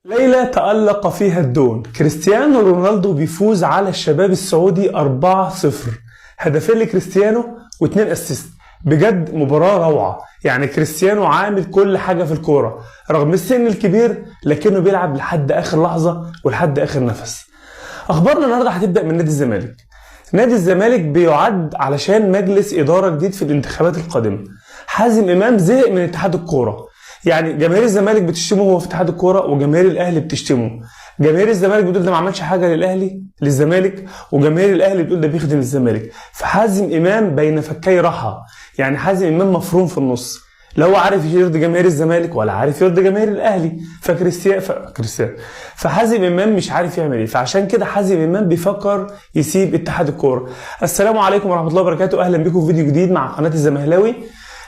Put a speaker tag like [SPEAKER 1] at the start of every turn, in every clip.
[SPEAKER 1] ليلة تألق فيها الدون، كريستيانو رونالدو بيفوز على الشباب السعودي 4-0، هدفين لكريستيانو واثنين assist. بجد مباراة روعة، يعني كريستيانو عامل كل حاجة في الكورة رغم السن الكبير، لكنه بيلعب لحد آخر لحظة ولحد آخر نفس. أخبارنا النهاردة هتبدأ من نادي الزمالك. نادي الزمالك بيعد علشان مجلس إدارة جديد في الانتخابات القادمة. حازم إمام زهق من اتحاد الكورة، يعني جماهير الزمالك بتشتمه وهو في اتحاد الكورة، وجماهير الاهلي بتشتمه. جماهير الزمالك بتقول ده ما عملش حاجة للاهلي للزمالك، وجماهير الاهلي بتقول ده بيخدم الزمالك. فحازم امام بين فكي رحى، يعني حازم امام مفروم في النص، لا هو عارف يرضي جماهير الزمالك ولا عارف يرضي جماهير الاهلي. فكريستيان فحازم امام مش عارف يعمل ايه، فعشان كده حازم امام بيفكر يسيب اتحاد الكورة. السلام عليكم ورحمة الله وبركاته، اهلا بكم في فيديو جديد مع قناة الزمهلاوي.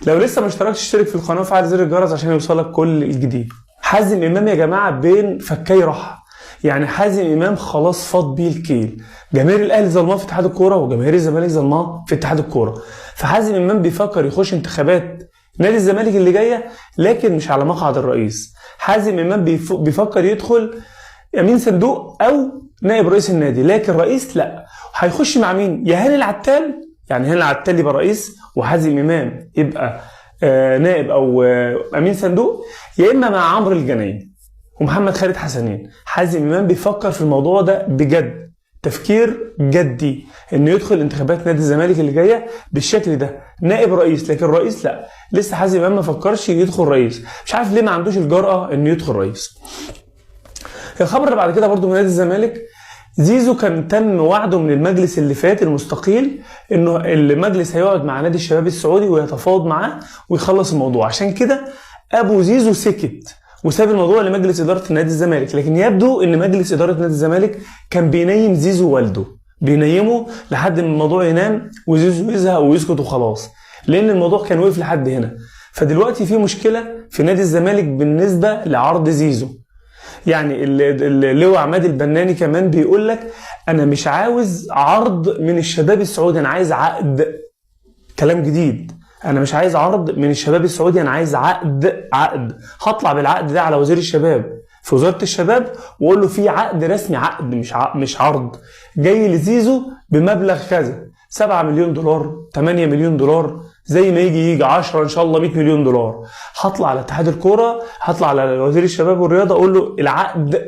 [SPEAKER 1] لو لسه ما اشتركتش اشترك في القناة وفعل زر الجرس عشان يوصلك كل الجديد. حازم امام يا جماعة بين فكي رحى، يعني حازم امام خلاص فاض بيه الكيل. جماهير الاهلي ظلماه في اتحاد الكورة، وجماهير الزمالك ظلماه في اتحاد الكورة. فحازم امام بيفكر يخش انتخابات نادي الزمالك اللي جاية، لكن مش على مقعد الرئيس. حازم امام بيفكر يدخل امين صندوق او نائب رئيس النادي، لكن رئيس لا. هيخش مع مين؟ يا هاني العتال، يعني هاني العتال يبقى رئيس وحازم امام يبقى نائب او امين صندوق، يا اما مع عمرو الجنايني ومحمد خالد حسنين. حازم امام بيفكر في الموضوع ده بجد، تفكير جدي، انه يدخل انتخابات نادي الزمالك اللي جاية بالشكل ده، نائب رئيس، لكن رئيس لا. لسه حازم امام ما فكرش يدخل رئيس، مش عارف ليه ما عندوش الجرأة انه يدخل رئيس. الخبر اللي بعد كده برضو من نادي الزمالك، زيزو كان تم وعده من المجلس اللي فات المستقيل انه المجلس هيقعد مع نادي الشباب السعودي ويتفاوض معاه ويخلص الموضوع. عشان كده ابو زيزو سكت وساب الموضوع لمجلس ادارة نادي الزمالك، لكن يبدو ان مجلس ادارة نادي الزمالك كان بينيم زيزو والده، بينيمه لحد ما الموضوع ينام وزيزو يزهق ويسكت وخلاص، لان الموضوع كان وقف لحد هنا. فدلوقتي في مشكلة في نادي الزمالك بالنسبة لعرض زيزو. يعني اللواء عماد البناني كمان بيقول لك انا مش عاوز عرض من الشباب السعودي، انا عايز عقد. كلام جديد، انا مش عايز عرض من الشباب السعودي، انا عايز عقد. عقد هطلع بالعقد ده على وزير الشباب في وزارة الشباب واقول له في عقد رسمي، عقد مش عرض، جاي لزيزو بمبلغ كذا، 7 مليون دولار، 8 مليون دولار، زي ما يجي يجي 10 ان شاء الله 100 مليون دولار. هطلع على اتحاد الكورة، هطلع على وزير الشباب والرياضة اقول له العقد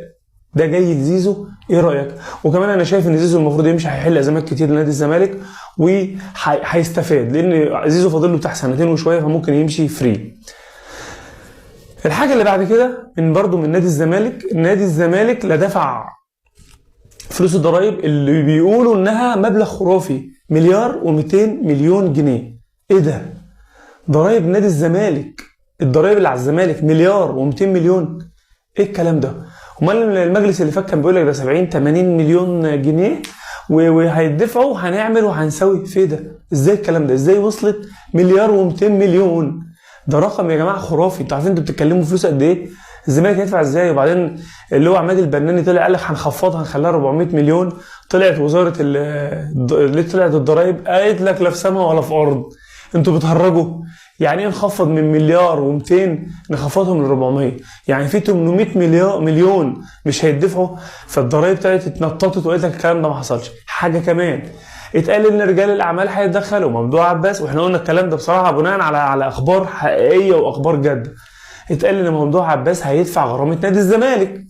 [SPEAKER 1] ده جاي لزيزو، ايه رايك؟ وكمان انا شايف ان زيزو المفروض يمشي، هيحل ازمات كتير لنادي الزمالك وهيستفاد، لان زيزو فاضل له بتاع سنتين وشوية، فممكن يمشي free. الحاجة اللي بعد كده من برضه من نادي الزمالك، نادي الزمالك لا دفع فلوس الضرايب اللي بيقولوا انها مبلغ خرافي، 1,200,000,000 جنيه. ايه ده؟ ضرايب نادي الزمالك، الضرايب اللي على الزمالك 1,200,000,000، ايه الكلام ده؟ امال المجلس اللي فات كان بيقول لك ده 70-80 مليون جنيه وهيدفعوا وهنعمل وهنسوي. في ده ازاي الكلام ده؟ ازاي وصلت 1,200,000,000؟ ده رقم يا جماعة خرافي. انتوا عارفين انتوا بتتكلموا فلوس قد ايه؟ الزمالك هيدفع ازاي؟ وبعدين اللي هو عماد البناني طلع قال لك هنخفضها هنخليها 400 مليون. طلعت وزارة اللي طلعت الضرايب قالت لك لا في سما ولا في ارض، انتوا بتهرجوا. يعني ايه نخفض من 1,200,000,000 نخفضهم ل 400؟ يعني في 800 مليون مش هيدفعوا. فالضرايب طلعت اتنططت وقالت لك الكلام ده ما حصلش. حاجة كمان اتقال ان رجال الاعمال هيتدخلوا، ممدوح عباس، واحنا قلنا الكلام ده بصراحة بناء على اخبار حقيقية واخبار جاده. اتقال ان ممدوح عباس هيدفع غرامة نادي الزمالك،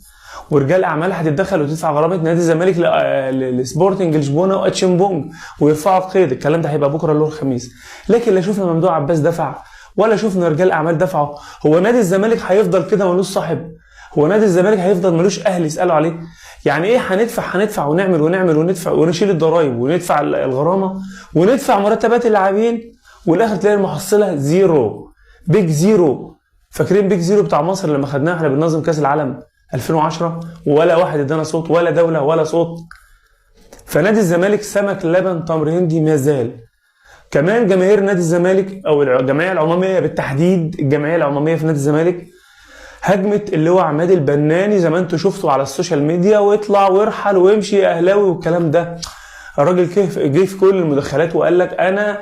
[SPEAKER 1] ورجال اعمال هتتدخل وتدفع غرامة نادي الزمالك لسبورتنج لشبونه واتشيمبونج ويرفعوا القيد. الكلام ده هيبقى بكره اللي هو الخميس. لكن لا شفنا ممدوح عباس دفع ولا شفنا رجال اعمال دفعوا. هو نادي الزمالك هيفضل كده ملوش صاحب؟ هو نادي الزمالك هيفضل ملوش اهل يسالوا عليه؟ يعني ايه هندفع ونعمل ونعمل وندفع ونشيل الضرايب وندفع الغرامة وندفع مرتبات اللاعبين، والاخر تلاقي المحصلة zero، big zero. فاكرين big zero بتاع مصر لما خدناه احنا بننظم كاس العالم 2010؟ ولا واحد ادانا صوت، ولا دولة ولا صوت. فنادي الزمالك سمك لبن تمر هندي ما زال. كمان جماهير نادي الزمالك او الجمعية العمومية بالتحديد، الجمعية العمومية في نادي الزمالك هجمت اللي هو عماد البناني زي ما انتوا شفتوا على ال social media، واطلع وارحل وامشي يا اهلاوي والكلام ده. الراجل جه في كل المداخلات وقال لك انا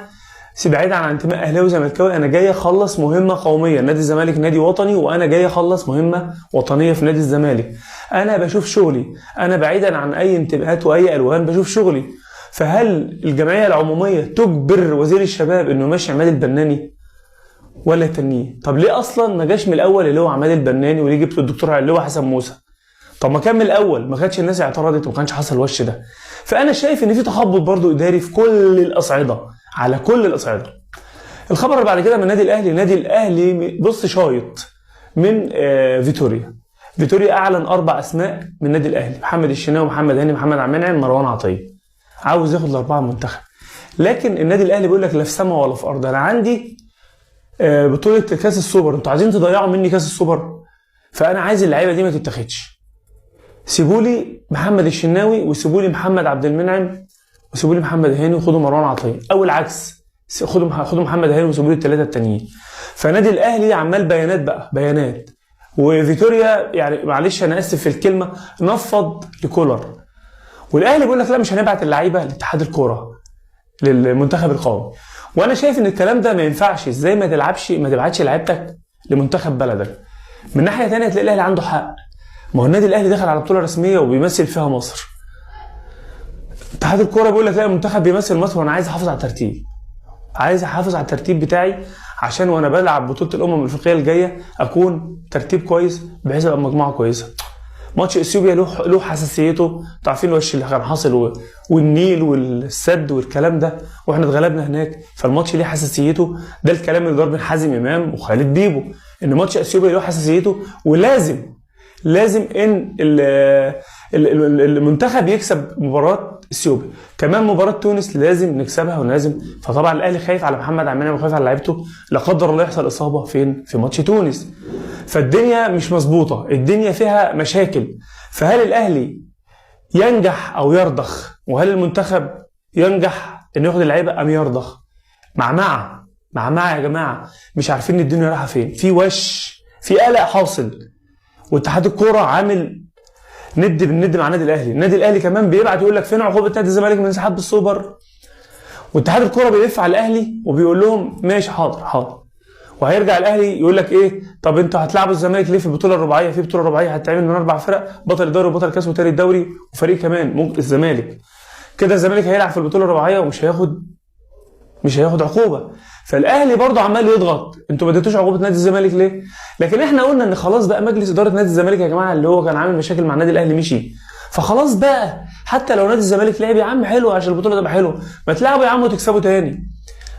[SPEAKER 1] بعيد عن انتماء اهلاوي وزملكاوي، انا جاي اخلص مهمة قومية. نادي الزمالك نادي وطني، وانا جاي اخلص مهمة وطنية في نادي الزمالك. انا بشوف شغلي، انا بعيدا عن اي انتماءات واي الوان بشوف شغلي. فهل الجمعية العمومية تجبر وزير الشباب انه يمشي عماد البناني ولا تنيه؟ طب ليه اصلا ما جاش من الاول اللي هو عماد البناني، وليه جبت الدكتور اللي هو حسن موسى؟ طب ما كان من الاول، ما كانتش الناس اعترضت وما كانش حصل الوش ده. فانا شايف ان في تخبط برضو اداري في كل الاصعدة، على كل الاصعدة. الخبر اللي بعد كده من النادي الاهلي، النادي الاهلي بص شايط من فيتوريا. فيتوريا اعلن 4 اسماء من النادي الاهلي: محمد الشناوي، محمد هاني، محمد عبد المنعم، مروان عطية. عاوز ياخد ال4 منتخب. لكن النادي الاهلي بيقول لك لا في سما ولا في ارض، انا عندي بطوله كاس السوبر، انتوا عايزين تضيعوا مني كاس السوبر، فانا عايز اللعيبة دي ما تتاخدش. سيبوا لي محمد الشناوي، وسيبوا لي محمد عبد المنعم، وسيبوا لي محمد هاني، وخدوا مروان عطية، او العكس، خدوا محمد هاني وسيبوا لي الثلاثة التانيين. فنادي الاهلي عمال بيانات بقى، بيانات. وفيتوريا يعني معلش انا اسف في الكلمة نفض لكولر. والاهلي بيقول لك لا مش هنبعت اللعيبة لاتحاد الكورة للمنتخب القومي. وانا شايف ان الكلام ده ما ينفعش. ازاي ما تلعبش، ما تبعتش لعيبتك لمنتخب بلدك؟ من ناحية ثانية تلاقي الاهلي عنده حق، ما هو النادي الاهلي دخل على بطوله رسمية وبيمثل فيها مصر. اتحاد الكورة بيقول لك لا المنتخب بيمثل مصر، وانا عايز احافظ على الترتيب، عايز احافظ على الترتيب بتاعي عشان وانا بلعب بطوله الامم الافريقية الجاية اكون ترتيب كويس بحيث ابقى مجموعة كويسة. ماتش اثيوبيا له حساسيته، انتوا عارفين الوش اللي كان حاصل والنيل والسد والكلام ده، واحنا اتغلبنا هناك، فالماتش ليه حساسيته. ده الكلام اللي دار بين حازم امام وخالد بيبو، ان ماتش اثيوبيا له حساسيته، ولازم لازم ان المنتخب يكسب مباراة اثيوبيا. كمان مباراة تونس لازم نكسبها ولازم. فطبعا الاهلي خايف على محمد عبد المنعم وخايف على لعيبته لا قدر الله يحصل اصابه فين؟ في ماتش تونس. فالدنيا مش مظبوطة، الدنيا فيها مشاكل. فهل الاهلي ينجح او يرضخ؟ وهل المنتخب ينجح انه ياخد اللعيبة ام يرضخ؟ مع مع يا جماعة، مش عارفين الدنيا رايحة فين، في وش، في قلق حاصل. واتحاد الكورة عامل ند بالند مع النادي الاهلي. النادي الاهلي كمان بيبعت يقول لك فين عقوبه نادي الزمالك من انسحاب بالسوبر؟ واتحاد الكورة بيلف على الاهلي وبيقول لهم ماشي حاضر حاضر. وهيرجع الاهلي يقول لك ايه؟ طب انتوا هتلعبوا الزمالك ليه في البطولة الرباعية؟ في بطوله رباعية هتتعمل من 4 فرق، بطل الدوري وبطل الكاس وتاني الدوري وفريق كمان ممكن الزمالك. كده الزمالك هيلعب في البطولة الرباعية ومش هياخد، مش هياخد عقوبه. فالاهلي برضه عمال يضغط، انتوا ما اديتوش عقوبه نادي الزمالك ليه؟ لكن احنا قلنا ان خلاص بقى مجلس ادارة نادي الزمالك يا جماعة اللي هو كان عامل مشاكل مع النادي الاهلي مشي، فخلاص بقى حتى لو نادي الزمالك لعب يا عم حلو عشان البطولة تبقى حلوة، ما تلعبوا يا عم وتكسبوا تاني.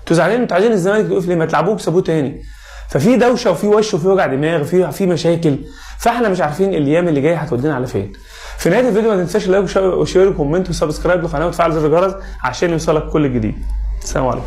[SPEAKER 1] انتوا زعلانين، انتوا عايزين الزمالك يقف ليه؟ ما تلعبوه وتكسبوه تاني. ففي دوشه وفي وش وفي وجع دماغ، في مشاكل، فاحنا مش عارفين الايام اللي جاية هتودينا على فين. في نهاية الفيديو ما تنساش like و share و comment و subscribe للقناة وتفعل زر الجرس عشان يوصلك كل جديد. السلام عليكم.